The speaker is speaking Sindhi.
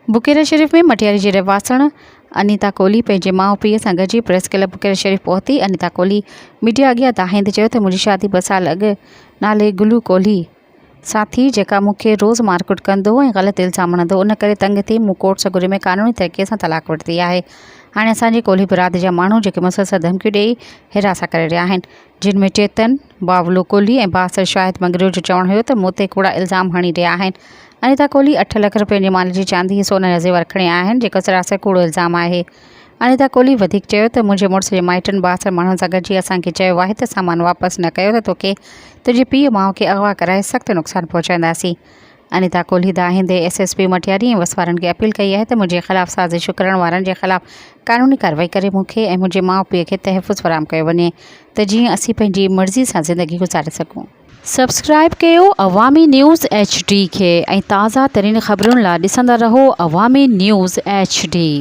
بڪيرا شريف ۾ مٽياري جي رهواسڻ انيتا ڪولهي پنهنجي ماء پيء سان گڏجي پريس ڪلب بڪيرا شريف پهتي. انيتا ڪولهي ميڊيا اڳيان دانهيندي چيو ته منهنجي شادي ٻه سال اڳ نالي گلو ڪولهي سان ٿي جيڪا مون کي روز مارڪٽ ڪندو هو ۽ غلط الزام هڻندو هو ان ڪري تنگ ٿي مون ڪورٽ سڳوري ۾ قانوني طريقي سان طلاق ورتي آهي هاڻي اسان جي ڪولهي برادري جا ماڻهو جيڪي مسلسل ڌمڪيون ڏئي هراسان ڪري رهيا آهن جن ۾ چيتن باولو ڪولهي ۽ بااثر شاهد مڱريو جو چوڻ هيو ته مون تي ڪوڙا الزام هڻي رهيا آهن. انيتا ڪولهي اٺ لک رپين جي مال جي چاندي ۽ سون جا زيور کڻي آيا آهن جيڪو سراسر ڪوڙو الزام آهي. انيتا ڪولهي وڌيڪ چيو ته منهنجي مڙس جي مائٽن بااثر ماڻهن سان گڏجي اسان کي چيو آهي ته سامان واپس نه ڪيو ته توکي تنهنجي پيء ماء کي اغوا ڪرائي سخت نقصان پهچائينداسين. انيتا ڪولهي دانهيندي ايس ايس پي مٽياري ۽ وس وارن کي اپيل ڪئي آهي ته منهنجي خلاف سازشون ڪرڻ وارن جي خلاف قانوني ڪارروائي ڪري مون کي ۽ منهنجي ماء پيء کي تحفظ فراهم ڪيو وڃي ته جيئن اسين پنهنجي مرضي سان زندگي گذاري سگهون. سبسڪرائب ڪيو عوامي نيوز ايڇ ڊي کي ۽ تازه ترين خبرن لا ڏسندا رهو عوامي نيوز ايڇ ڊي.